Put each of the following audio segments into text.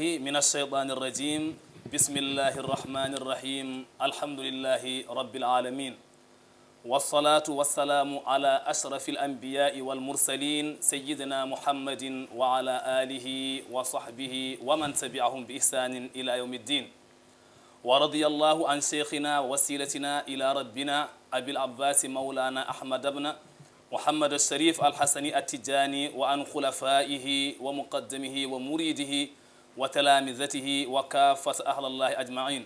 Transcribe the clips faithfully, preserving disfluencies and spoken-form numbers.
من الشيطان الرجيم. بسم الله الرحمن الرحيم. الحمد لله رب العالمين. والصلاة والسلام على أشرف الأنبياء والمرسلين سيدنا محمد وعلى آله وصحبه ومن تبعهم بإحسان إلى يوم الدين. ورضي الله عن شيخنا ووسيلتنا إلى ربنا أبي العباس مولانا أحمد بن محمد الشريف الحسني التجاني وعن خلفائه ومقدمه ومريده وتلامذته وكافة أهل الله أجمعين.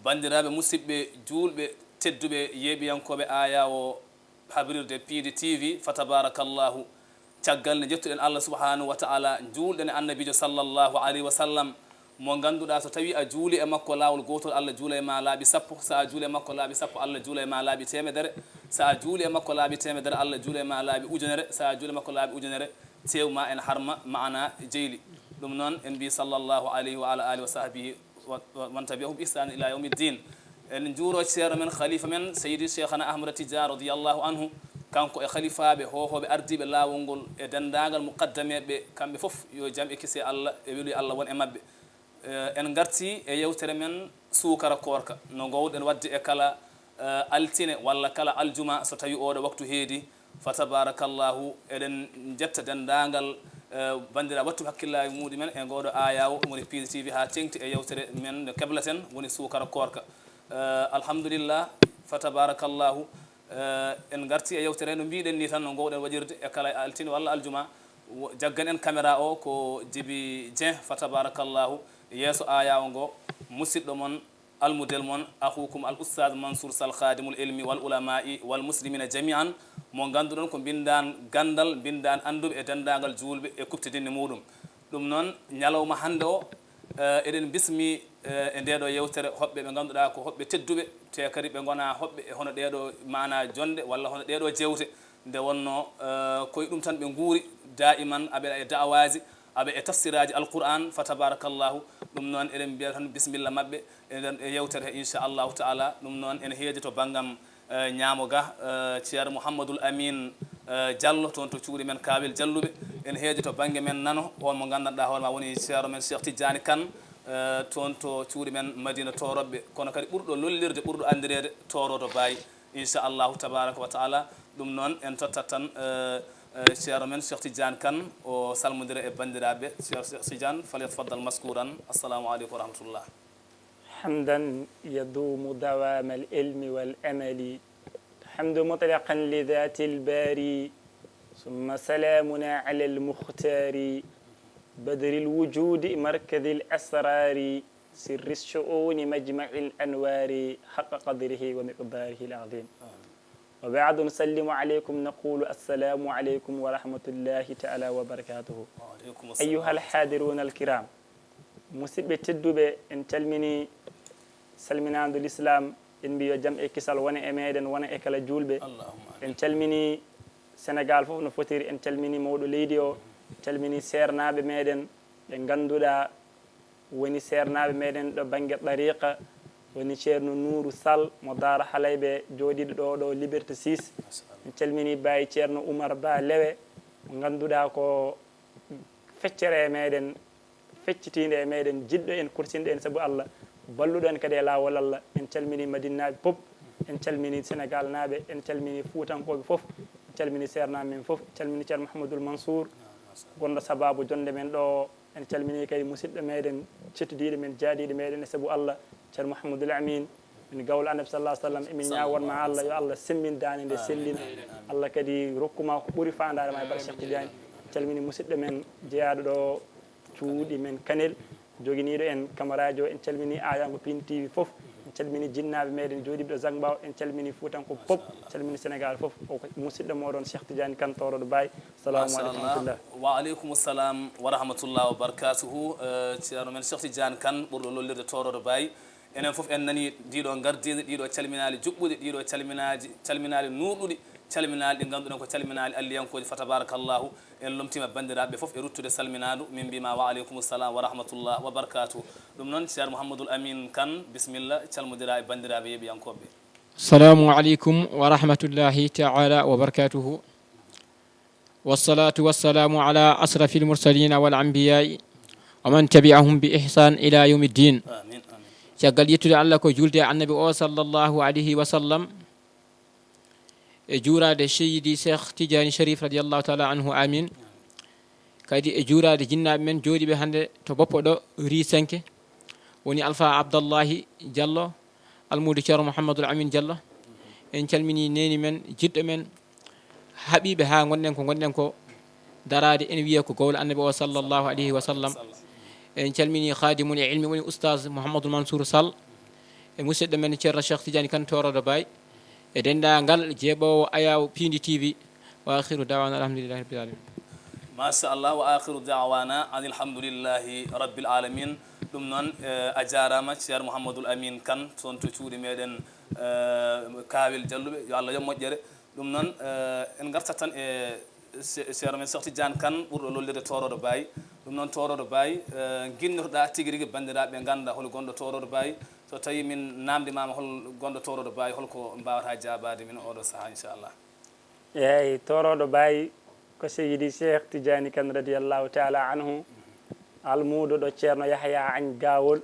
Banndiraaɓe musidɓe juulɓe tedduɓe yeeɓiyankooɓe ayaawo habrirde Piindi T V, fa tabarakallahu, caggal nde njettuɗen Allah subhanahu wa ta'ala, juulɗen e annabiijo sallallahu alayhi wa sallam, mo ngannduɗaa so tawii a juuli e makko laawol gootol, Allah juula e ma laabi sappo, so a juuli e makko laabi sappo, Allah juula e ma laabi teemedere, so a juuli e makko laabi teemedere, Allah juula e ma laabi ujunere, so a juuli e makko laabi ujunere, tew ma en harma maana jeyli. Ɗum noon en mbi sallallahu alayhi wa ala alihi wa sahbihi wa, wa man tabi'ahum bi ihsan ila yawmi ddin. En njuuro ceerno men, khalifa men, Seydi Cheikhana Ahmada Tidiane radiyallahu anhu, kanko e khalifaaɓe hohooɓe ardiiɓe laawol ngol e denndaangal muqaddameeɓe, kamɓe fof yo jam e kise Allah e weluye Allah won e maɓɓe. Eh, en ngartii e yewtere men suukara koorka, no ngoowɗen waɗde e kala, eh, altine walla kala aljuma so tawii ooɗo waktu heedi. Fa tabarakallahu, eɗen njetta denndaangal, eh, banndiraaɓe waɗtuɓe hakkillaaji muɗumen e ngooɗo ayaawo, ɗum woni Piindi T V, haa teŋti e yewtere men nde keblaten, woni suukara koorka. Eh, alhamdulillah, fa tabarakallahu, eh, en ngartii e yewtere no mbiiɗen ni tan, no ngoowɗen waɗirde e kala altine walla aljuma. Wo-, jaggan en caméra o ko Jibi Dieng, fa tabarakallahu, yeeso ayaawo ngo, musidɗo mon, almudel mon, akhukum al ustad Mansour Sall, khadimul ilmi wal ulama'i wal muslimina jami'an, mo ngannduɗon ko mbinndaan ganndal, mbinndaan annduɓe e denndaangal juulɓe e kuɓtidinni muɗum. Ɗum noon, ñalawma hannde o, eh, eɗen bismi, eh, e ndeeɗo yewtere hoɓɓe ɓe ngannduɗaa ko hoɓɓe tedduɓe, te kadi ɓe ngonaa hoɓɓe e hono ɗeeɗo maana jonnde walla hono ɗeeɗo jeewte. Nde wonnoo, eh, koye ɗum tan ɓe nguuri, daiman aɓe e da'awaaji, aɓe e tafsiraaji Alqur'aan, fa tabarakallahu. Ɗum noon eɗen mbiya tan bisimilla maɓɓe e nder e yewtere he, inchallahu taala. Ɗum noon ene heedi to banngam, eh, ñaamo ga, eh, ceerno Mouhamadoul Amine, eh, Diallo, toon to cuuɗi men Kaawel Jalluɓe. Ene heedi to bannge men nano, on mo nganndanɗaa hoore ma woni ceerno men Cheikh Tidiane Kane, eh, toon to cuuɗi men Madina Tooroɓɓe, kono kadi ɓurɗo lollirde, ɓurɗo anndireede Toorodo Baay. Inchallahu tabaraka wa taala. Ɗum noon en tottat tan, eh, eh, ceerno men Cheikh Tidiane Kane, o salmodira e banndiraaɓe. Ceerno Cheikh Tidiane, falyatafaddal maskuran. Assalamu aleykum wa rahmatullah. حمدا يدوم دوام العلم والأمل، حمد مطلقا لذات الباري، ثم سلامنا على المختار بدر الوجود مركز الأسرار سر الشؤون مجمع الأنوار حق قدره ومقداره العظيم. وبعد نسلم عليكم، نقول السلام عليكم ورحمة الله تعالى وبركاته. وعليكم السلام. أيها الحاضرون الكرام، musidɓe tedduɓe, en calmini salminaandu l'islam, en mbi yo jam e kisal wona e meɗen, wona e kala juulɓe. Allahumma amin. En calmini Sénégal fof no fotiri, en calmini mawɗo leydi o, en calmini seernaaɓe meɗen ɓe ngannduɗaa woni seernaaɓe meɗen ɗo bannge ɗariqa, woni ceerno Nuuru Sall mo Daara Halayɓe, jooɗiiɗo ɗo, ɗo Liberté six. En calmini Baay Ceerno Oumar Ba Lewe, mo ngannduɗaa ko feccere e meɗen, feccitiinde e meɗen, jiɗɗo en, kursinɗo en sabu Allah, balluɗo en kadi e laawol Allah. En calmini Madinnaaɓe fof, en calmini Sénégal naaɓe, en calmini Fuutankooɓe fof, en calmini seernaaɓe men fof, en calmini Ceerno Mouhamadoul Mansour, gonɗo sababu jonnde men ɗo. En calmini kadi musidɗo meɗen, cettudiiɗo men, jaadiiɗo meɗen e sabu Allah, Ceerno Mouhamadoul Amin, min gawlo Annabi sallallahu alaihi wasallam. Emin ñaagoo ma Allah yo Allah semmbin daande nde, sellina. Allah kadi rokku ma ko ɓuri faandaare ma e barke Cheikh Tidiane. En calmini musidɗo men jeyaaɗo ɗo cuuɗi men Kanel, joginiiɗo en kamaraajo o. En calmini aayango Piindi T V fof. En calmini jinnaaɓe meɗen jooɗiiɓe ɗo Zangba o. En calmini Fuutankooɓe fof. En calmini Sénégal fof. O ko musidɗo moɗon Cheikh Tidiane Kane, Toorodo Baay. Assalamu aleykum wa rahmatullah. Wa aleykum salam wa rahmatullah wa barakatuhu. Eh, ceerno men Cheikh Tidiane Kane, ɓurɗo lollirde Toorodo Baay. Enen fof en nani ndiɗo ngardiindi, ɗiɗo calminaali juɓɓuɗi, ɗiɗo calminaaji, calminaali nuuɗuɗi, calminaali ɗi ngannduɗen ko calminaali alliyankooji, fa tabarakallahu. En lomtiima banndiraaɓe fof e ruttude salminaandu, min mbima wa aleykum salam wa rahmatullah wa barakatuh. Ɗum noon, ceerno Mouhamadoul Amine Kane, bisimilla, calmodira e banndiraaɓe yeeɓiyankooɓe. Assalamu aleykum wa rahmatullahi taala wa barakatuhu. والصلاة والسلام على أشرف المرسلين والأنبياء ومن تبعهم بإحسان إلى يوم الدين. Caggal yettude Allah, ko julde e Annabi o sallallahu alayhi wa sallam, e juuraade Seydi Cheikh Tidiane Sharif radiyallahu taala anhu, amin. Kadi e juuraade jinnaaɓe men jooɗiiɓe hannde to Boppo ɗo, Rue cinq, woni Alpha Abdallahi Diallo, almuudo Ceerno Mouhamadul Amin Diallo. En calminii neeni men, jiɗɗo men, haɓiiɓe haa ngonɗen ko ngonɗen ko, daraade ene wiyee ko gowlo Annabi o sallallahu alayhi wa sallam. En calminii khadimul ilmi, woni Oustaz Mouhamadul Mansour Sall, e musidɗo men Ceerno Cheikh Tidiane Kane, toorooɗo Baay, e denndaangal jeeɓoowo ayaawo Piindi T V. Wa akhiru da'wana alhamdulillahi rabbil alamin. Machallah, wa akhiru da'wana anil hamdulillahi rabbil alamin. Ɗum noon, eh, a jaaraama, Ceerno Mouhamadul Amin Kane, toon to cuuɗi meɗen, eh, Kaawel Jalluɓe, yo Allah yoɓ moƴƴere. Ɗum noon, eh, en ngartat tan e ce-, ceerno men Cheikh Tidiane Kane, ɓurɗo lollirde toorooɗo Baay. Ɗum noon, toorooɗo Baay, eh, nginnotoɗaa tigi rigi banndiraaɓe ɓe ngannda hol gonɗo toorooɗo Baay. So tawii min naamndimaama hol gonɗo toorooɗo Baay, holko mbaawata jaabaade min oɗo sahaa, inchallah? Eeyi, toorooɗo Baay ko Seydi Cheikh Tidiane Kane radiyallahu taala anhu, almuudo ɗo Ceerno Yahya Agne Gawol,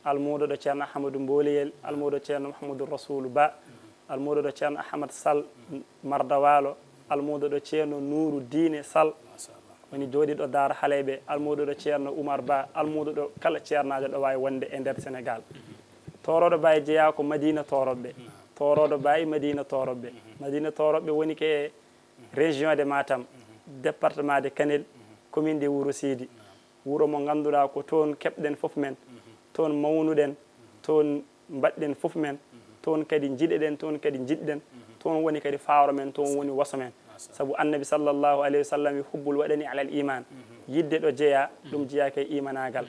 almuudo ɗo Ceerno Ahmadou Mboliyel, almuudo Ceerno Mouhamadou Rassoulou Ba, almuudo ɗo Ceerno Ahmad Sall Marda Waalo, almuudo ɗo Ceerno Nourou Diine Sall, woni jooɗiiɗo Daara Haleyɓe, almuudo ɗo Ceerno Oumar Ba, almuudo ɗo kala ceernaajo ɗo waawi wonde e nder Sénégal. Toorooɗo Baay jeyaa ko Madina Tooroɓɓe. Toorooɗo Baay Madina Tooroɓɓe. Madina Tooroɓɓe woni ke région de Matam, département de Kanel, commune de Wuro Sidi. Wuro mo ngannduɗaa ko toon keɓɗen fof men, toon mawnuɗen, toon mbaɗɗen fof men, toon kadi njiɗeɗen, toon kadi njiɗɗen, toon woni kadi faaro men, toon woni waso men. Sabu Annabi sallallahu alayhi wa sallam wi, "Hubbul waɗani alal iman." Yidde ɗo jeyaa, ɗum jeyaa kay imanaagal.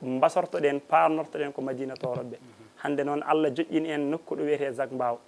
Mbasortoɗen, paarnortoɗen ko Madina Tooroɓɓe. Hannde noon, Allah joƴƴini en nokku ɗo wiyetee Zac Mbao.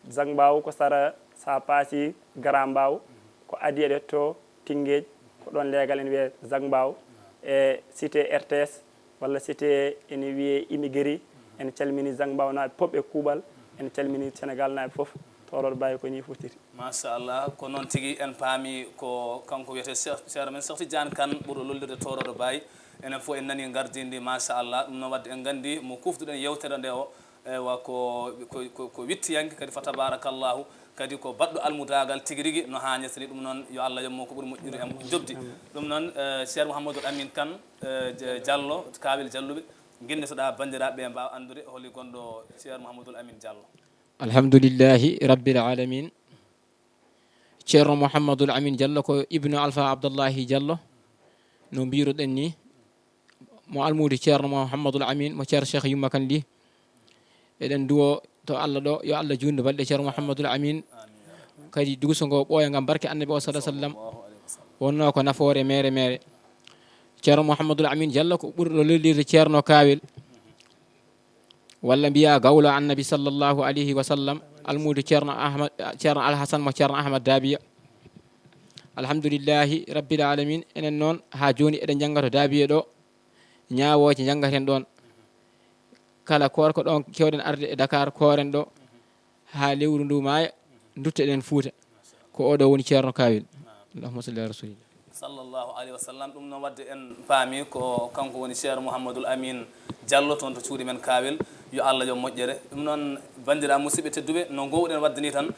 Zac Mbao ko sara, so a paasi Grand Mbao, ko adii aɗa yetto Tinguédj, ko ɗoon leegal ene wiyee Zac Mbao, e cité R T S, walla cité ene wiyee Imigiri. En calminii Zac Mbao naaɓe fof e kuuɓal, en calminii Sénégal naaɓe fof. Toorooɗo Baay ko nii fuɗɗiti. Machallah, ko noon tigi, en paami ko kanko wiyetee Cheikh, ceerno men Cheikh Tidiane Kane, ɓurɗo lollirde Toorooɗo Baay. Enen fof en nanii ngardiindi, machallah. Ɗum noon waɗde en nganndi mo kufduɗen yeewtere nde o, eywa, ko, ko, ko, ko wittiyanke, kadi fa tabarakallahu, kadi ko baɗɗo almudaagal tigi rigi no haanirta ni. Ɗum noon, yo Allah yoɓ mo ko ɓuri moƴƴude e njoɓdi. Ɗum noon, eh, Ceerno Mouhamadoul Amine Kane, eh, J-, Diallo, Kaawel Jalluɓe, nginnditoɗaa banndiraaɓe ɓe mbaawa anndude holi gonɗo Ceerno Mouhamadoul Amine Diallo. Alhamdulillahi Rabbil Alamin. Ceerno Mouhamadoul Amine Diallo ko ibnu Alpha Abdallahi Diallo, no mbiruɗen ni, mo almuudo Ceerno Mouhamadoul Amine, mo Ceerno Cheikh Yumma Kane Ly. Eɗen duwo to Allah ɗo, yo Allah juutnu balɗe Ceerno Mouhamadoul Amine. Kadi duuso ngo ɓooya ngam barke Annabi o sallallahu alaihi wasallam. Wonno ko nafoore meere meere. Ceerno Mouhamadoul Amine Diallo ko ɓurɗo lollirde Ceerno Kaawel. Walla mbiyaa gawlo Annabi sallallahu alayhi wa sallam, almuudo Ceerno Ahmad, Ceerno Alhasan mo Ceerno Ahmad Daabiya. Alhamdulillahi Rabbil Alamin, enen noon haa jooni eɗen njannga to Daabiya ɗo, ñaawooje njanngaten ɗoon. Kala koorka ɗoon keewɗen arde e Dakar, kooren ɗo, haa lewru ndu maaya, nduttoɗen Fuuta. Ko oɗo woni Ceerno Kaawel. Allahumma salli ala rasulillah. Sallallahu alayhi wa sallam. Ɗum noon waɗde en paami ko kanko woni Ceerno Mouhamadoul Amine Diallo toon to cuuɗi men Kaawel. Yo Allah yoɓ moƴƴere. Ɗum noon, banndiraaɓe musidɓe tedduɓe, no ngoowɗen waɗde ni tan,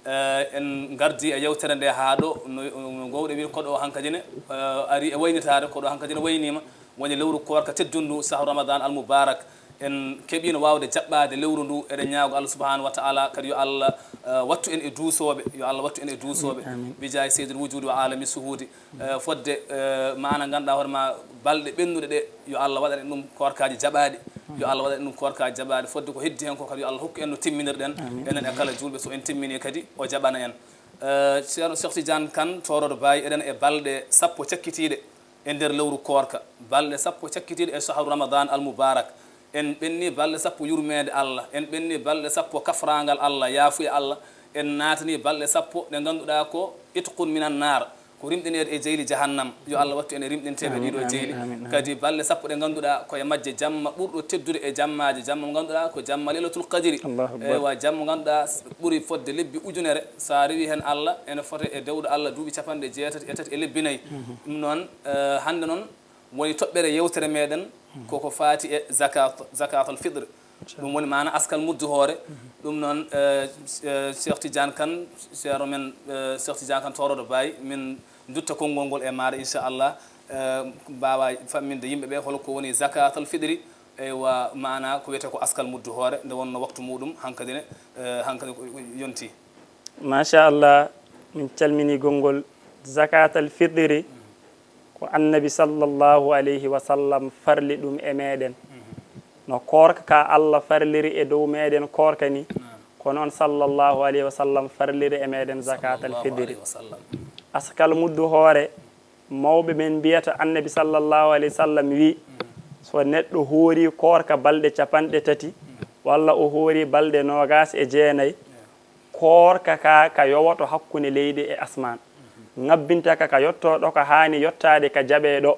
eh, en ngardii e yeewtere nde haa ɗo, no, no ngoowɗen wiide koɗo o hankadi ne, eh, ari e waynitaare, koɗo o hankadi ne wayniima. Woni lewru koorka teddundu, sahru Ramadan al Mubarak. En keɓiino waawde jaɓɓaade lewru ndu, eɗen ñaago Allah subhanahu wa ta'ala kadi yo Allah, eh, wattu en e duusooɓe, yo Allah wattu en e duusooɓe. Amin, amin. Bi jaahi Seydil Wujudi wa Alami Suhudi. Eh, fodde, eh, maana ngannduɗaa hoore ma balɗe ɓennuɗe ɗe, yo Allah waɗan en ɗum koorkaaji jaɓaaɗi, yo Allah waɗan en ɗum koorkaaji jaɓaaɗi. Fodde ko heddi heen ko kadi yo Allah hokku en no timminirɗen, amin, enen e kala juulɓe, so en timmini kadi o jaɓana en. Eh, Ceerno Cheikh Tidiane Kane, toorooɗo Baay, eɗen e balɗe sappo cakkitiiɗe e nder lewru koorka, balɗe sappo cakkitiiɗe e sahru Ramadan al Mubarak. En ɓenni balɗe sappo yurmeende Allah, en ɓenni balɗe sappo kafraangal Allah, yaafuya Allah. En naatani balɗe sappo ɗe ngannduɗaa ko itqun minan naar, ko rimɗineede e jeyli jahannam. Yo Allah wattu en e rimɗinteeɓe, amin, ɗiɗo, amin, jeyli. Amin, amin. Kadi balɗe sappo ɗe ngannduɗaa ko e majje jamma ɓurɗo teddude e jammaaji, jamma mo ngannduɗaa ko jamma Leylatul Qadri. Allahu Akbar. Eywa, jamma mo ngannduɗaa ɓuri fodde lebbi ujunere, so a rewi heen Allah, ene fota e dewɗo Allah duuɓi capanɗe jeetati e tati e lebbi nayi. Mhm. Ɗum noon, eh, hannde noon, Woni toɓɓere yewtere meɗen koko faati e zakat, zakatul fitr. Ɗum woni maana askal muddu hoore. Ɗum noon, eh, eh, Cheikh Tidiane Kane, seero men, eh, Cheikh Tidiane Kane Torodo Baye, min dutta konngol ngol e maare, inchallah. Eh, mbaawa famminde yimɓe ɓe hol ko woni zakatul fitri, eywa, maana ko wiyetee ko askal muddu hoore, nde wonno waktu muɗum hankadi ne, eh, hankadi ko yonti. Machallah, min calmini gonngol. Zakatal fitri ko Annabi sallallahu alayhi wa sallam farli ɗum e meɗen. No koorka ka Allah farliri e dow meɗen koorka ni, ko noon sallallahu alayhi wa sallam farliri e meɗen zakatal fitri. Askal muddu hoore, mawɓe men mbiyata Annabi sallallahu alayhi wa sallam wi, so neɗɗo hoori koorka balɗe capanɗe tati, walla o hoori balɗe noogaas e jeenayi, koorka ka, ka yowoto hakkunde leydi e asmaan. Ŋabbinta ka, ka yotto ɗo ka haani yottaade, ka jaɓee ɗo.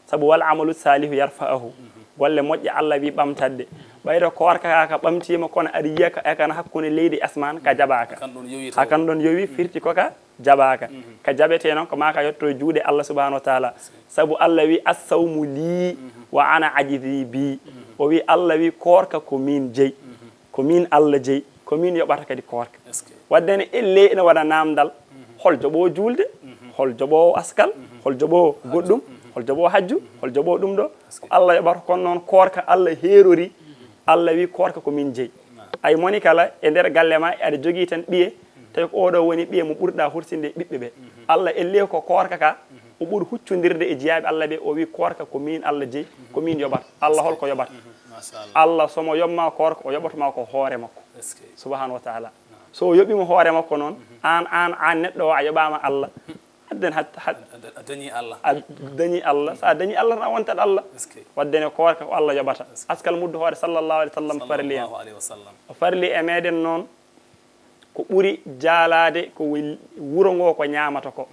Sabu wal amalu salihu yarfa'ahu. Golle moƴƴe Allah wi ɓamtadde. Ɓayde koorka ka, ka ɓamtiima, kono aɗa yiya ka ekana hakkunde leydi e asmaan, ka jaɓaaka. Kan ɗon yowi taw. Ha kan ɗon yowi, firti ko ka jaɓaaka. Ka jaɓetee noon, ko maa ka yotto e juuɗe Allah subhanahu wa taala. Sabu Allah wi, "As-sawmu lii wa ana ajzi bi." O wi, Allah wi, "Koorka ko miin jeyi." Ko miin Allah jeyi, ko miin yoɓata kadi koorka. Wadde ne, ellee ene waɗa naamndal, hol joɓoowo juulde, hol joɓoowo askal, hol joɓoowo goɗɗum, hol joɓoowo hajju, hol joɓoowo ɗum ɗo. Ko Allah yoɓata, kono noon koorka Allah heerori, Allah wi, "Koorka ko miin jeyi." Ay moni kala e nder galle ma, aɗa jogii tan ɓiye, tawi ko oɗo woni ɓiye mo ɓurɗa hursinde e ɓiɓɓe ɓe. Allah ellee ko koorka ka, o ɓuri huccondirde e jiyaaɓe Allah ɓe, o wi, "Koorka ko miin Allah jeyi, ko miin yoɓata." Allah hol ko yoɓata? Machallah. Allah, so mo yoɓma koorka, o yoɓata ma ko hoore makko. Subhanahu wa taala. So o yoɓima hoore makko noon, aan, aan, aan neɗɗo o, a yoɓama Allah. Adden hat-, hat-, a, a, a dañi Allah. A dañi Allah. So a dañi Allah, tan a wontat Allah. Wadde ne, koorka ko Allah yoɓata. Askal muddu hoore sallallahu alayhi wa sallam farli en. Sallallahu alayhi wa sallam. O farli e meɗen noon ko ɓuri jaalaade ko wel-, wuro ngo ko ñaamata ko.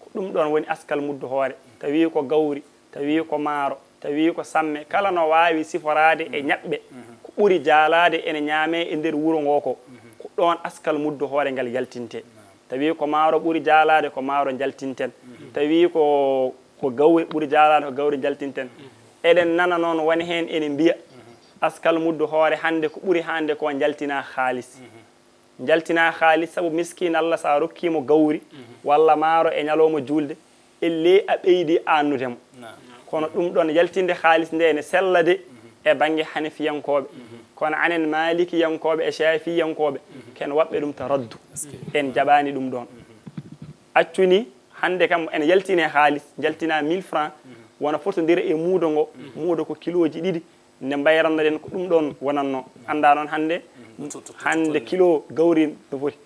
Ko ɗum ɗoon woni askal muddu hoore. Tawi ko gawri, tawi ko maaro, tawi ko samme. Kala no waawi siforaade e ñaɓɓe, ko ɓuri jaalaade ene ñaamee e nder wuro ngo ko, ko ɗoon askal muddu hoore ngal yaltintee. Tawi ko maaro ɓuri jaalaade, ko maaro njaltinten. Tawi ko, ko gawri ɓuri jaalaade, ko gawri njaltinten. Eɗen nana noon, woni heen ene mbiya, askal muddu hoore hannde ko ɓuri hannde ko njaltinaa haalis. Njaltinaa haalis sabu miskiin Allah, so a rokkii mo gawri walla maaro e ñalawma juulde, ellee a ɓeydi aannude mo. Kono ɗum ɗoon yaltinde haalis nde ene sella de e bannge hanafiyankooɓe. Kono anen maalikiyankooɓe e caafiyankooɓe, ken waɗɓe ɗum taraddu. En jaɓaani ɗum ɗoon. Accu ni, hannde kam ene yaltine haalis, njaltinaa mille francs, wona fotondira e muudo ngo, muudo ko kilooji ɗiɗi, nde mbayranno ɗen ko ɗum ɗoon wonatno. Anndaa noon hannde, hannde kilo gawri no foti.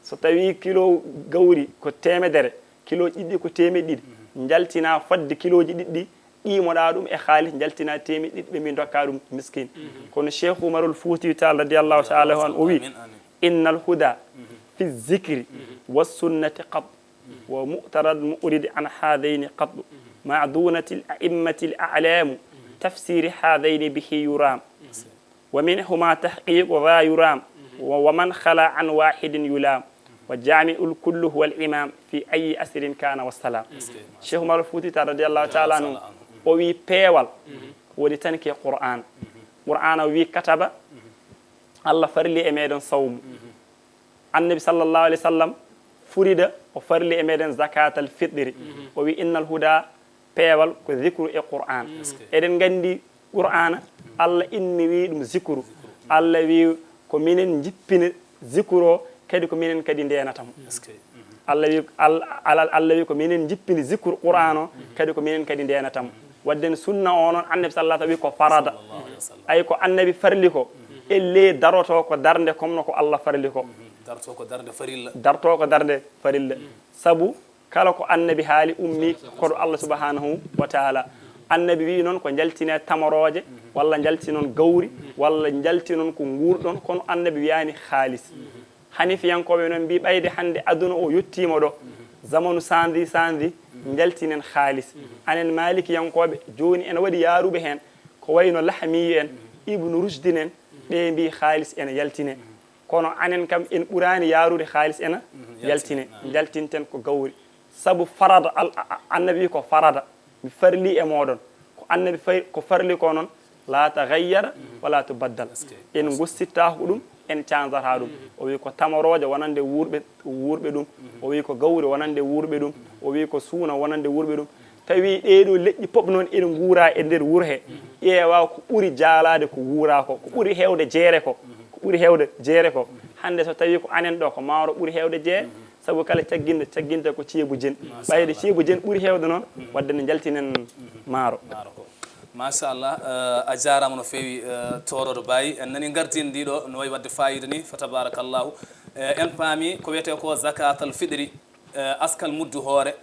So tawii kilo gawri ko teemedere, kilooji ɗiɗi ko teemeɗɗe ɗiɗi, njaltinaa fodde kilooji ɗiɗi ɗi, qiimoɗaa ɗum e haalis, njaltinaa teemeɗɗe ɗiɗi ɓe mbi ndokkaa ɗum miskin. Kono Cheikh Umarul Fuuti Taal radiyallahu taala anhu o wi, "Innal huda fi zikri wa sunnati qat." ومؤترد مؤرد عن هذين قط مع دونة الأئمة الأعلام تفسير هذين به يرام ومنهما تحقيق ذا يرام ومن خلا عن واحد يلام وجامع الكل هو الإمام في أي أسر كان والسلام. Cheikh Umar Fuuti Taal radiyallahu taala anhu o wi peewal woni tan ke Qur'an. Qur'an o wi kataba, Allah farli e meɗen sawmu. Annabi sallallahu alayhi wa sallam furida o farli e meɗen zakatal fitri. O wi innal huda, peewal ko zikru e Qur'an. Eɗen nganndi Qur'ana, Allah inni wi ɗum zikru. Allah wi ko minen njippini zikru o, kadi ko minen kadi ndenata mo. Allah wi, Al-, Al-, Allah wi ko minen njippini zikru Qur'an o, kadi ko minen kadi ndenata mo. Wadde no sunna o noon, Annabi sallallahu alaihi wasallam wi ko farada. Ay ko Annabi farli ko, elle daroto ko darnde comme no ko Allah farli ko. Darto ko darnde farilla. Darto ko darnde farilla. Sabu kala ko Annabi haali ummi ko ɗo Allah subhanahu wa ta'ala. Annabi wi noon ko njaltine tamarooje, walla njalti noon gawri, walla njalti noon ko nguurɗon, kono Annabi wiyaani haalis. Hanifiyankooɓe noon mbii ɓayde hannde aduna o yettiima ɗo, zamanu sandi sandi, njaltinen haalis. Anen Maalikiyankooɓe jooni ene waɗi yaaruɓe heen, ko wayno Lahamiyu en, Ibnu Rushdin en, ɓe mbii haalis ene yaltine. Kono anen kam en ɓuraani yaarude haalis ene yaltine. Njaltinten ko gawri. Sabu farada, al-, a-, a-, Annabi ko farada. Mi farli e mooɗon. Annabi fay ko farli ko noon, la tagayyara wala tubaddal. En gossittaako ɗum, en canzata ɗum. O wi ko tamorooje wonande wuurɓe, wuurɓe ɗum. O wi ko gawri wonande wuurɓe ɗum. O wi ko suuna wonande wuurɓe ɗum. Tawi ɗee ɗoo leƴƴi pop noon ene nguura e nder wuro he. Ƴeewa ko ɓuri jaalaade ko wuura ko, ko ɓuri heewde jeere ko, ko ɓuri heewde jeere ko. Hannde so tawi ko anen ɗo ko maaro ɓuri heewde jeere, sabu kala cagginde, cagginte ko ceebu jën. Ɓayde ceebu jën ɓuri heewde noon, wadde ne njaltinen maaro. Maaro ko. Machallah, eh, a jaaraama no feewi, eh, Tooroodo Baay. En nani gardin ndi ɗo no wayi wadde faayiida ni, fa tabarakallahu. Eh, en paami ko wiyetee ko zakatal fitri, eh, askal muddu hoore.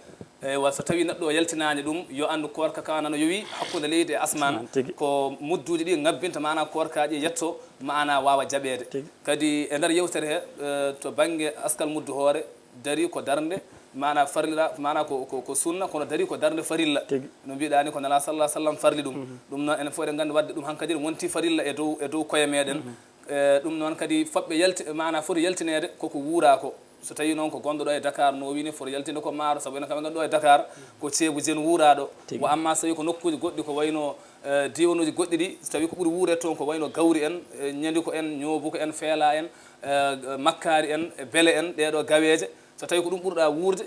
Eywa, so tawi neɗɗo o yaltinaani ɗum, yo anndu koorka ka nano yowi hakkunde leydi e asmaan. Asmaan, tigi. Ko mudduuji ɗi ngabbinta, maanaa koorkaaji yetto, maanaa waawa jaɓeede. Tigi. Kadi e nder yewtere he, eh, to bannge askal muddu hoore, darii ko darnde, maanaa farlira, maanaa ko, ko, ko sunna, kono darii ko darnde farilla. Tigi. No mbiɗaa ni, ko Nelaaɗo sallallahu alaihi wasallam farli ɗum. Mhm. Ɗum noon, enen fof eɗen nganndi wadde ɗum hankadi ne wonti farilla e dow, e dow koye meɗen. Mhm. Eh, ɗum noon kadi, foɓɓe yalti-, maanaa foti yaltineede koko wuuraa ko. So tawii noon ko gonɗo ɗo e Dakar no wini foti yaltinde ko maaro, sabu enen kam eɗen ɗo e Dakar ko ceebu jën wuuraaɗo. Tigi. Wa amma so tawii ko nokkuuji goɗɗi ko wayno, eh, diiwanuuji goɗɗi ɗi, so tawii ko ɓuri wuureede toon ko wayno gawri en, eh, ñandiko en, ñoobuko en, feelaa en, eh, makkaari en, e bele en, ɗee ɗoo gaweeje, so tawii ko ɗum ɓurɗaa wuurde,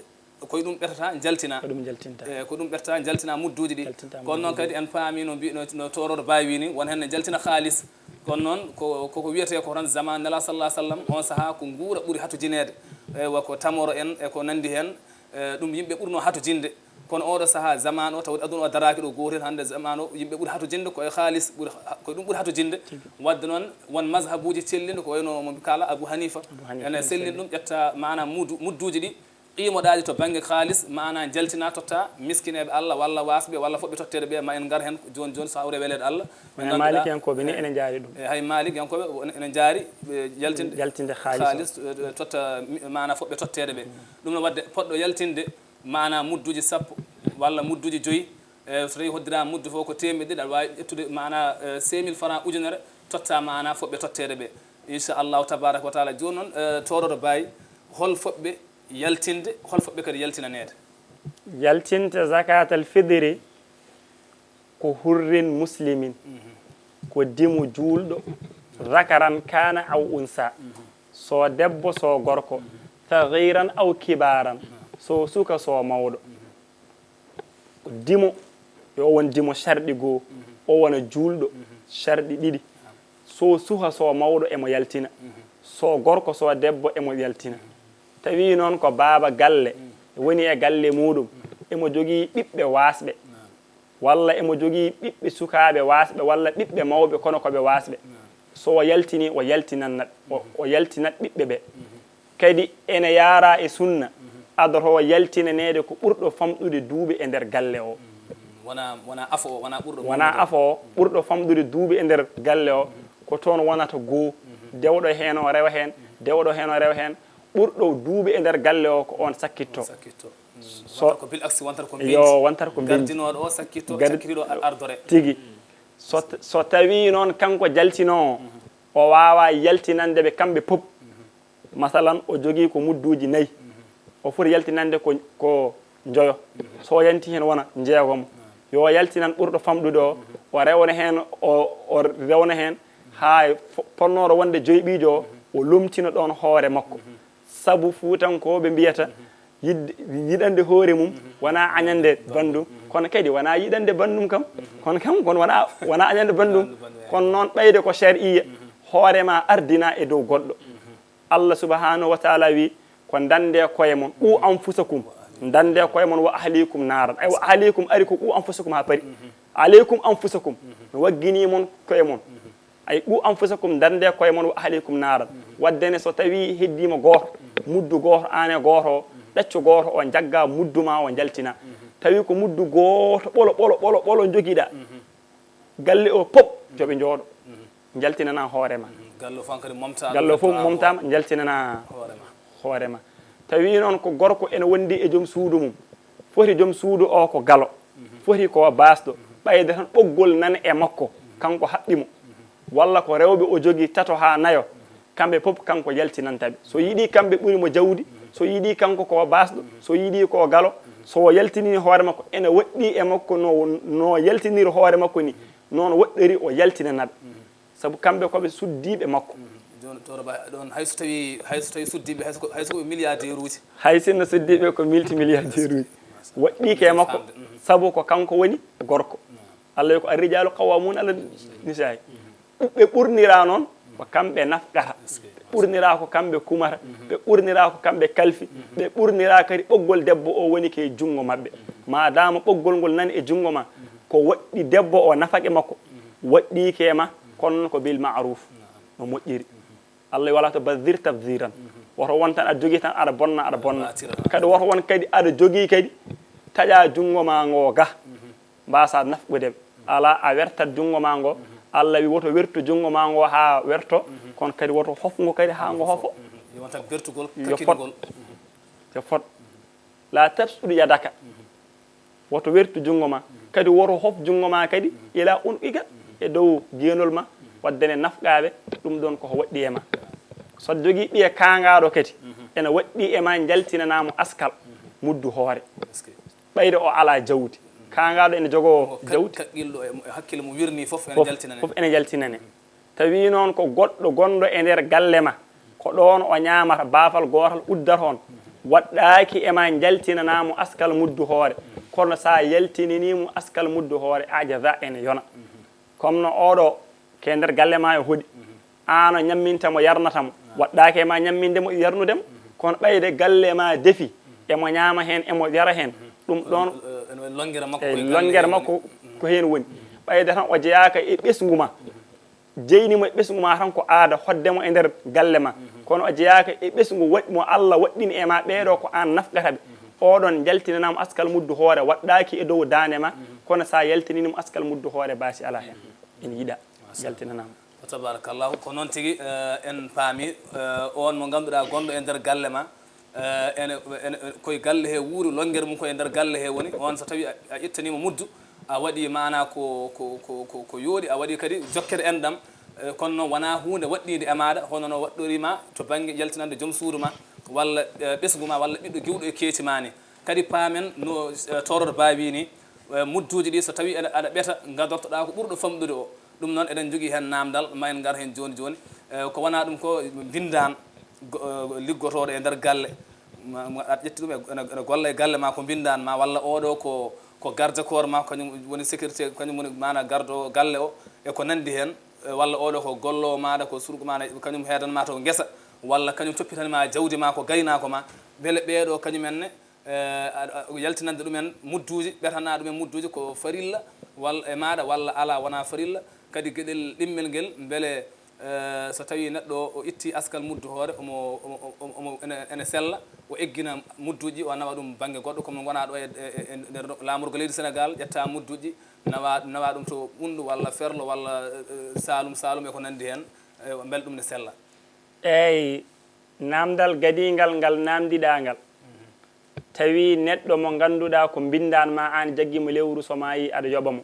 ko e ɗum ɓertata njaltina. Ko ɗum njaltinta. Eh, ko ɗum ɓertata njaltina mudduuji ɗi. Njaltinta mudduuji ɗi. Kono noon kadi en paami no mbi-, no, no Tooroodo Baay wii ni, won heen ne njaltina kaalis. Kono noon ko, koko wiyetee ko tan zaman Nelaaɗo sallallahu alaihi wasallam, on sahaa ko nguura ɓuri hatujineede. Eywa, ko tamoro en e ko nanndi heen, eh, ɗum yimɓe ɓurnoo hatujinde. Kono ooɗo sahaa zaman o, tawde aduna o daraaki ɗo gootel, hannde zaman o yimɓe ɓuri hatujinde ko e kaalis, ɓuri ha-, ko ɗum ɓuri hatujinde. Tigi. Wadde noon won mazhabuuji cellinɗi ko wayno mo kaala Abu Hanifa. Abu Hanifa ene en sellin sellin. Ɗum, ƴetta maanaa muddu-, mudduuji ɗi, qiimoɗaaɗi to bannge kaalis, maanaa njaltina totta miskineeɓe Allah walla waasɓe walla foɓɓe totteede ɓe, ma en ngar heen jooni jooni so hawre weleede Allah. Ɓe ngannduɗaa, Maalikiyankooɓe ni, eh, ene njaari ɗum. Eh, hay Maalikiyankooɓe ene njaari, eh, yaltinde, yaltinde kaalis o. Kaalis, eh, totta mi-, maanaa foɓɓe totteede ɓe. Ɗum no wadde poɗɗo yaltinde maanaa mudduuji sappo walla mudduuji joyi, eh, so tawii hoddiraama muddu fof ko teemedde ɗiɗi, aɗa waawi ƴettude maanaa, eh, cinq mille francs, ujunere, totta maanaa foɓɓe totteede ɓe. Inchallahu tabaraka wa taala. Jooni noon, eh, Tooroodo Baay, hol foɓɓe yaltinde, hol foɓɓe kadi yaltinaneede? Yaltinde zakatal fitri ko hurrin muslimin, ko dimo juulɗo, zakaran kana aw unsa, so debbo so gorko, saghiran aw kibaran, so suka so mawɗo. Dimo, yo o won dimo sharɗi goo, o wona juulɗo sharɗi ɗiɗi. So suha so mawɗo emo yaltina, so gorko so debbo emo yaltina. Tawi noon ko baaba galle woni e galle muuɗum, emo jogii ɓiɓɓe waasɓe, walla emo jogii ɓiɓɓe sukaaɓe waasɓe walla ɓiɓɓe mawɓe kono ko ɓe waasɓe. So o yaltinii, o yaltinanat, o, o yaltinat ɓiɓɓe ɓe. Kadi ene yaaraa e sunna, adotoo yaltinaneede ko ɓurɗo famɗude duuɓi e nder galle o. Wonaa, wonaa afo o, wonaa ɓurɗo mawnude o. Wonaa afo o, ɓurɗo famɗude duuɓi e nder galle o, ko toon wonata goo. Dewɗo heen o rewa heen, dewɗo heen o rewa heen. Ɓurɗo duuɓi e nder galle o ko oon sakkitto. Sakkitto. So wontat ko bil aksi, wontat ko mbeñti. Yo wontat ko mbeñti. Gardinooɗo o sakkitto, gar- sakkitiiɗo o ardore. Tigi. So t-, so tawii noon kanko jaltinoowo o, o waawaa yaltinande ɓe kamɓe pop. Masalan, o jogii ko mudduuji nayi. O foti yaltinande ko, ko njoyo. So o yanti heen wona njeegomo. Yo o yaltinan ɓurɗo famɗude o, o rewna heen, o, o rewna heen haa fo-, fotnooɗo wonde joyɓiijo o, o lomtina ɗoon hoore makko. Sabu Fuutankooɓe mbiyata, yiɗde, yiɗande hoore mum wonaa añande banndum, kono kadi wonaa yiɗande banndum kam. Kono kam, kono wonaa, wonaa añande banndum. Kono noon, ɓeyde ko shar'iyya, hoore ma ardina e dow goɗɗo. Allah subhanahu wa taala wi, ko ndande koye mon, qu anfusakum, ndande koye mon, wa ahlikum naaran. Ay, wa ahlikum ari ko qu anfusakum haa pari. Alaykum anfusakum, mi waggini mon koye mon. Ay, qu anfusakum, ndande koye mon, wa ahlikum naaran. Wadde ne, so tawi heddiima gooto, muddu gooto, aan e gooto o, ɗaccu gooto o, njagga muddu ma o, njaltina. Tawi ko muddu gooto ɓolo, ɓolo, ɓolo, ɓolo njogiɗa, galle o pop, yo ɓe njooɗo, njaltinana hoore ma. Galle o fof hankadi momtaama, galle o fof njaltinana momtaama, njaltinana hoore ma. Hoore ma. Tawi noon ko gorko ene wondi e joom suudu mum, foti joom suudu o ko galo, foti ko baasɗo, ɓayde tan ɓoggol nana e makko, kanko haɓɓi mo. Walla ko rewɓe o jogii tato haa nayo, kamɓe pop kanko yaltinanta ɓe. So yiɗii kamɓe ɓuri mo jawdi, So yiɗi kanko ko baasɗo, so yiɗi ko galo, so o yaltini hoore makko, ene woɗɗi e makko no, no yaltiniri hoore makko ni, noon woɗɗori o yaltinanaɓe. Sabu kamɓe ko ɓe suddiiɓe makko. Jooni toro ba ɗon hay so tawi hay so tawi suddiiɓe hay so ko hay so ko milliardaire uji. Hay sinno suddiiɓe ko multimilliardaire uji, woɗɗi ke makko. Sabu ko kanko woni gorko. Allah wi ko arrijalu qawwamuna ala nisa'i. Ɓe ɓurnira noon ko kamɓe nafqata, ɓe ɓurnira ko kamɓe kumata, ɓe ɓurnira ko kamɓe kalfi, ɓe ɓurnira kadi ɓoggol debbo o woni ke junngo maɓɓe. Maadaama ɓoggol ngol nani e junngo ma, ko woɗɗi debbo o nafaqe makko, woɗɗi ke ma, kono noon ko bil ma'ruf no moƴƴiri. Allah wala to bazir tabziran. Woto won tan aɗa jogii tan aɗa bonna aɗa bonna. Kadi woto won kadi aɗa jogii kadi taƴa junngo ma ngo ga. Mbasa nafqude ɓe. Alaa a wertat junngo maa ngo. Allah wi woto wertu junngo maa ngo haa werto, kono kadi woto hof ngo kadi haa ngo hofo. Yo won tan bertugol, yo fot kakkitugol. Yo fot. La tabsut yadaka. Woto wertu junngo ma. Kadi woto hof junngo ma kadi ila unqika, e dow geenol ma, wadde ne nafqaaɓe, ɗum ɗoon ko waɗɗi e ma. So aɗa jogii ɓiya kaangaaɗo kadi, ene waɗɗi e ma njaltinanaa mo askal muddu hoore. Ɓayde o alaa jawdi, kaangaaɗo ene jogoo jawdi. Kaqqilɗo e hakkille mum wirnii fof ene jaltinane. Fof ene jaltinane. Tawi noon ko goɗɗo gonɗo e nder galle ma, ko ɗoon o ñaamata, baafal gootal uddata on, waɗɗaaki e ma njaltinanaa mo askal muddu hoore, kono so a yaltinanii mo askal muddu hoore, ajaza ene yona. Comme no oɗo ke nder galle ma e hoɗi, aan o ñamminta mo yarnata mo, waɗɗaaki e ma ñamminde mo yarnude mo, kono ɓayde galle ma defi, emo ñaama heen, emo yara heen, ɗum ɗoon e longere makko ko heen woni. Ɓayde tan o jeyaaka e ɓesngu ma, jeyni mo e ɓesngu ma tan ko aada hoɗde mo e nder galle ma, kono o jeyaaka e ɓesngu waɗ-, mo Allah waɗɗini e ma ɓeeɗo ko aan nafqata ɓe. Oɗon njaltinanaa mo askal muddu hoore waɗɗaaki e dow daande ma, kono so a yaltinii mo askal muddu hoore baasi alaa heen. Ene yiɗaa. Yaltinanaama. Wa tabarakallahu. Ko noon tigi, eh, en paami, eh, oon mo ngannduɗaa gonɗo e nder galle ma, eh, ene, ene, koye galle he wuuri, lonngere mum ko e nder galle he woni. Oon so tawi a, a ittaniima muddu, a waɗi maana ko, ko, ko, ko, ko yooɗi, a waɗi kadi jokkere enɗam, eh, kono noon wonaa huunde waɗɗiinde e maaɗa, hono no waɗɗori ma to bannge yaltinande joom suudu ma, walla, eh, ɓesngu ma, walla ɓiɗɗo giwɗo e keeci ma ni. Kadi paamen no, eh, Tooror Ba wi ni, eh, mudduuji ɗi so tawi aɗa, aɗa ɓeta, ngadortoɗaa ko ɓurɗo famɗude o. Ɗum noon, eɗen njogii heen naamndal, ma en ngar heen jooni jooni. Eh, ko wonaa ɗum ko mbinndaan go-, eh, liggotooɗo e nder galle. Ma, ma aɗa ƴetti ɗum e, ene, ene golla e galle ma ko mbinndaan ma, walla oɗo ko, ko garde corps ma, kañum woni sécurité, kañum woni maana gardo galle o, e ko nanndi heen. Eh, walla oɗo ko golloowo maaɗa, ko surgo maaɗa, kañum heedan ma to ngesa, walla kañum toppitan ma jawdi ma, ko gaynaako ma. Mbele ɓeeɗo kañum en ne, eh, a, a, yaltinande ɗumen mudduuji, ɓetana ɗumen mudduuji ko farilla walla e maaɗa walla alaa, wonaa farilla. Kadi geɗel ɗimmel ngel, mbele, eh, so tawii neɗɗo o itti askal muddu hoore, omo, omo, omo, omo ene, ene sella, o eggina mudduuji, o nawa ɗum bannge goɗɗo, kono wonaa ɗo e, e, e nder laamorgo leydi Senegaal, ƴetta mudduuji, nawa, nawa ɗum to Ɓunndu walla Ferlo walla, eh, Saalum Saalum e ko nanndi heen, eh, mbele ɗum ne sella? Eey, naamndal gadiingal ngal naamndiɗaa ngal, tawi neɗɗo mo ngannduɗaa ko mbinndaan ma aan jaggi mo lewru so maayi aɗa yoɓa mo,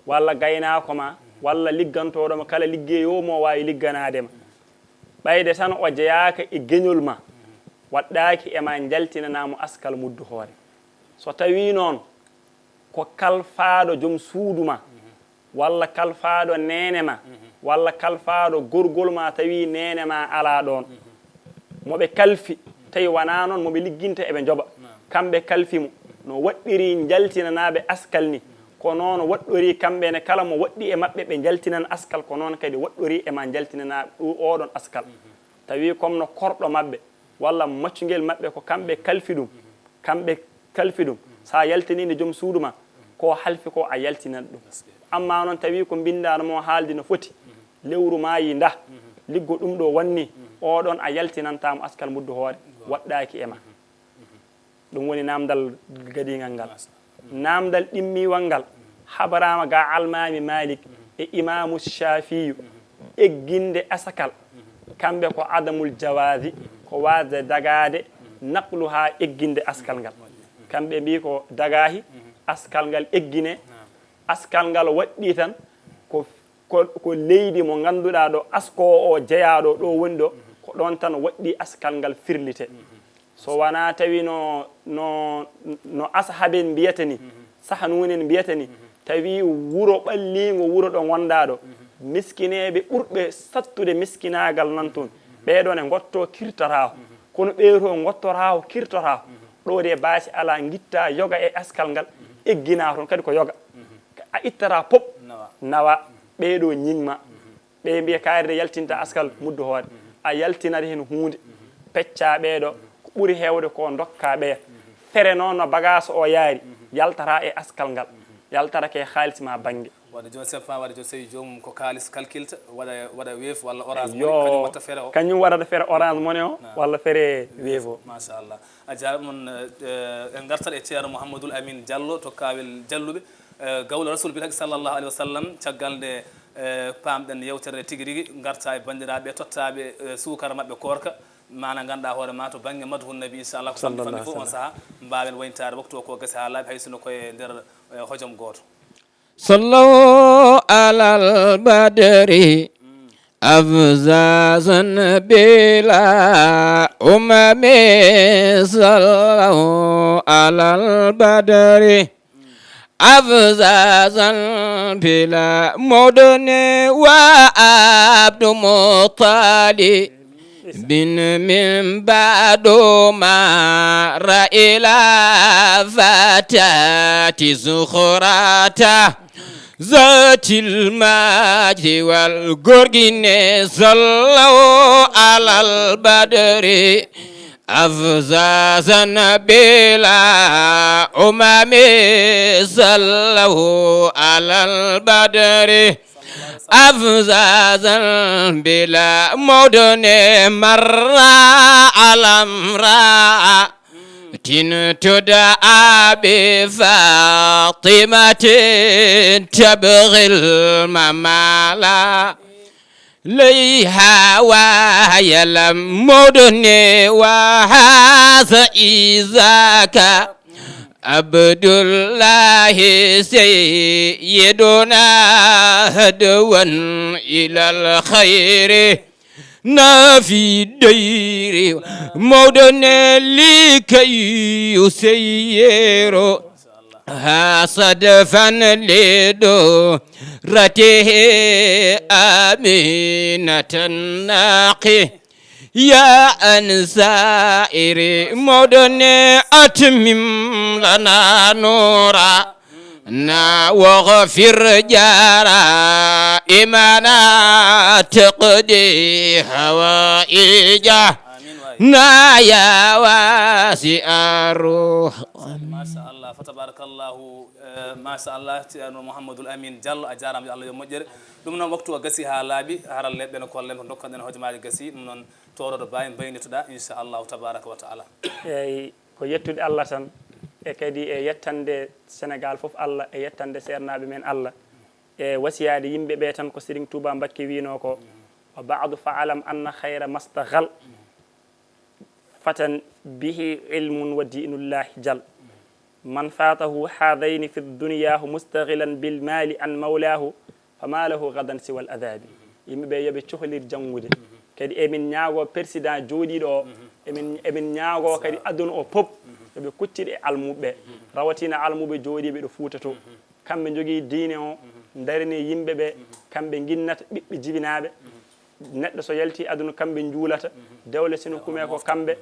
walla gaynaako ma, walla liggantooɗo mo kala liggeeyoowo mo waawi ligganaade ma. Ɓayde tan o jeyaaka e geñol ma, waɗɗaaki e ma njaltinanaa mo askal muddu hoore. So tawii noon ko kalfaaɗo joom suudu ma, walla kalfaaɗo neene ma, walla kalfaaɗo gorgol ma tawi neene ma alaa ɗoon, mo ɓe kalfi, tawi wonaa noon mo ɓe ligginta eɓe njoɓa, kamɓe kalfi mo, no waɗɗiri njaltinanaaɓe askal ni, ko noon waɗɗori kamɓe ne, kala mo waɗɗi e maɓɓe ɓe njaltinan askal, ko noon kadi waɗɗori e ma njaltinanaa ɗo-, oɗon askal. Tawi comme no korɗo maɓɓe, walla maccungel maɓɓe ko kamɓe kalfi ɗum, kamɓe kalfi ɗum, so a yaltiniinde joom suudu ma, ko halfi ko a yaltinat ɗum. Amma noon tawi ko mbinndaano mo haaldi no foti, lewru maayi ndah, liggo ɗum ɗo wanni, oɗon a yaltinantaa mo askal muddu hoore, waɗɗaaki e ma. Ɗum woni naamndal gadiingal ngal. Naamndal ɗimmiiwal ngal, habaraama ga Almaami Maalik e Imaamu Caafiyu, egginde askal, kamɓe ko adamul jawaazi, ko waasde dagaade, naqlu haa egginde askal ngal. Kamɓe mbii ko dagaahi, askal ngal eggine, askal ngal waɗɗi tan ko, ko, ko leydi mo ngannduɗaa ɗo askoowo o jeyaaɗo ɗo woni ɗo, ko ɗoon tan waɗɗi askal ngal firlite. So wonaa tawi no, no, no ashaben mbiyata ni, sahanuunen mbiyata ni, tawi wuro ɓalliingo wuro ɗo ngonɗaa ɗo, miskineeɓe ɓurɓe sattude miskinaagal nan toon, ɓee ɗoon e ngottoo kirtotaako, kono ɓee to ngottotaako kirtotaako, ɗo de baasi alaa, ngittaa yoga e askal ngal, egginaa toon kadi ko yoga. A ittataa pop, nawa, ɓee ɗo ñiŋ ma. Ɓe mbiya kaari de yaltinta askal muddu hoore. A yaltinat heen huunde, peccaa ɓee ɗo, ko ɓuri heewde ko ndokkaa ɓeya. Fere noon no bagaas o yaari, yaltataa e askal ngal, yaltata ke haalis ma bannge. Waɗa jooni seppa, waɗa jooni so tawi joomum ko kaalis kalkilta, waɗa, waɗa Wave walla Orange Money, kañum waɗta fere o. Kañum waɗata fere Orange Money o, walla fere Wave o. Machallah. A jaaraama. Mon, eh, en ngartat e Ceerno Mouhamadoul Amine Diallo to Kaawel Jalluɓe. Eh, gawlo Rasul bil Haq sallallahu alaihi wasallam, caggal nde, eh, paamɗen yewtere nde tigi rigi, ngarta e banndiraaɓe tottaaɓe, eh, suukara maɓɓe koorka, maana ngannduɗaa hoore ma to bannge madhu nabi, inchallah, ko famɗi famɗi fof on sahaa, mbaawen wayntaade waktu o ko gasi haa laaɓi, hay sinno koye nder, eh, hojom gooto. صلوا على البدر أفزازا بلا أمم. صلوا على البدر أفزازا بلا مدن وعبد مطلب بن من بعد ما رأى إلى فتاة زخرته ذات المجد والقرن. صلوا على البدر أفزازا بلا أمم. صلوا على البدر أفزازا بلا مدن مر على امرأة تدعى بفاطمة تبغي الممالا ليها وهي لم مدن وهذا إذاك عبد الله سيدنا هدوا إلى الخير نافي الدير مدن لكي يسير ها صدفا لدورته آمنة الناقي يا أنصاري مدن أتمم لنا نورا نا واغفر جرائمنا تقضي حوائجنا يا واسع الرحمة. Machallah, fa tabarakallahu. Eh, machallah, Ceerno Mouhamadoul Amine Diallo, a jaaraama, yo Allah yo moƴƴere. Ɗum noon, waktu o gasi haa laaɓi, haralleeɓe ɓe no kollen ko ndokkanɗen hojomaaji gasi, ɗum noon, tooroɗo baawi mbaynitoɗaa, inchallahu tabaraka wa taala. Eeyi, ko yettude Allah tan, e kadi e yettande Senegaal fof Allah, e yettande seernaaɓe men Allah, e wasiyaade yimɓe ɓe tan ko Serigne Touba Mbakke wiynoo ko, wa baadu fa alam anna khayra mastaghal, فتى به علم ودين الله جل. من فاته هذين في الدنيا مستغلا بالمال عن مولاه فما له غدا سوى العذاب. Yimɓe ɓe yo ɓe cohlir janngude. Kadi emin ñaagoo président jooɗiiɗo o, emin, emin ñaagoo kadi aduna o pop, yo ɓe kucciɗ e almuɓɓe, rawatina almuɓe jooɗiiɓe ɗo Fuuta to. Kamɓe njogii diine o, ndarini yimɓe ɓe, kamɓe nginnata ɓiɓɓe jibinaaɓe. Neɗɗo so yalti aduna, kamɓe njuulata. Dewle sino kume ko kamɓe.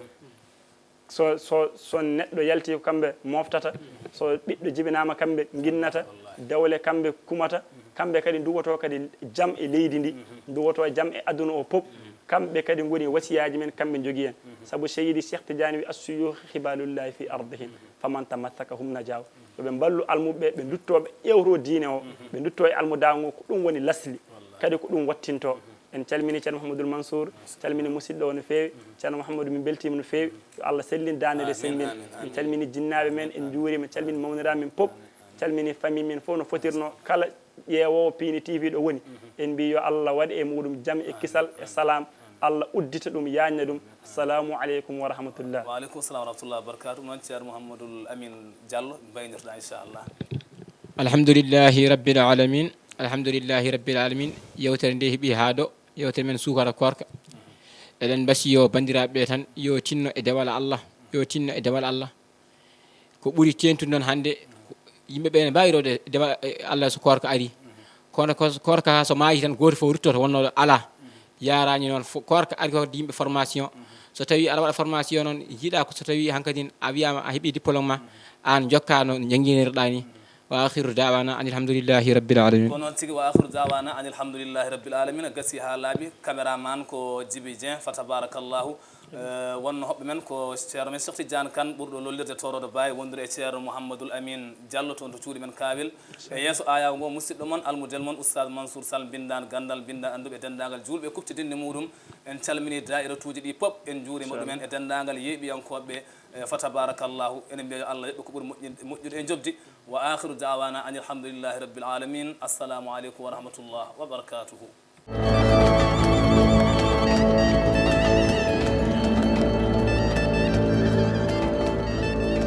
So, so, so neɗɗo yalti ko kamɓe moftata. So ɓiɗɗo jibinaama, kamɓe nginnata. Dewle kamɓe kumata. Kamɓe kadi nduwotoo kadi jam e leydi ndi. Nduwotoo jam e aduna o pop. Kamɓe kadi ngoni wasiyaaji men, kamɓe njogii en. Sabu Seydi Cheikh Tidiane wi, "Assuyuukh khibalullahi fi ardihim. Faman tamassakahum najaw." Yo ɓe mballu almuɓɓe, ɓe nduttoo, ɓe ƴeewtoo diine o, ɓe nduttoo e almudaango, ko ɗum woni lasli, kadi ko ɗum wattintoo. En calmini Ceerno Mouhamadoul Mansour, calmini musidɗo o no feewi. Ceerno Mouhamadou, min mbeltiima no feewi. Yo Allah sellin daande nde, sellin. Min calmini jinnaaɓe men, en njuuriima, calmini mawniraaɓe men pop, calmini famille men fof no fotirnoo. Kala ƴeewoowo Piindi T V ɗo woni, en mbii yo Allah waɗ e muɗum jam e kisal e salaam. Allah uddita ɗum, yaañna ɗum. Assalamu aleykum wa rahmatullah. Wa aleykum salam wa rahmatullah wa barakatuh. Noon Ceerno Mouhamadoul Amine Diallo, mbaynirɗaa, inchallah. Alhamdulillahi rabbil alamin. Alhamdulillahi rabbil alamin. Yewtere nde heɓi haa ɗo. Yewtere men suukara koorka. Eɗen mbasi yo banndiraaɓe ɓe tan yo tinno e dewal Allah. Yo tinno e demal Allah. Ko ɓuri teeŋtude noon hannde, yimɓe ɓe ne mbaawi rewde e demal, e Allah so koorka ari. Kono ko koorka so maayi tan, gooto fof ruttoto, wonnoo alaa. Yaaraani noon, fo-, koorka ari ko yimɓe formation. So tawii aɗa waɗa formation noon, yiɗaa ko so tawii hankadin a wiyaama a heɓii diplôme ma, aan njokkaa no njannginirɗaa ni. Wa akhiru da'wana anil hamdulillahi rabbil alamin. Ko noon tigi, wa akhiru da'wana anil hamdulillahi rabbil alamin. A gasi haa laaɓi. Caméraman ko Djiby Dieng, fa tabarakallahu. Eh, wonno hoɓɓe men ko ceerno men Cheikh Tidiane Kane, ɓurɗo lollirde Torodo Baye, wondude e ceerno Mouhamadoul Amine Diallo toon to cuuɗi men Kaawel. E yeeso ayaw ngo, musidɗo mon, almudel mon, Oustaz Mansour Sall, mbinndaan ganndal, mbinndaan annduɓe, e denndaangal juulɓe kuccitinde muɗum. En calmini daa'iratuuji ɗi pop, en njuurima ɗumen e denndaangal yeeɓiyankooɓe, eh, fa tabarakallahu. Enen mbiya yo Allah yoɓ ɓe ko ɓuri moƴƴin-, moƴƴude e njoɓdi. Wa akhiru da'wana anil hamdulillahi rabbil alamin. Assalamu aleykum wa rahmatullah wa barakatuhu.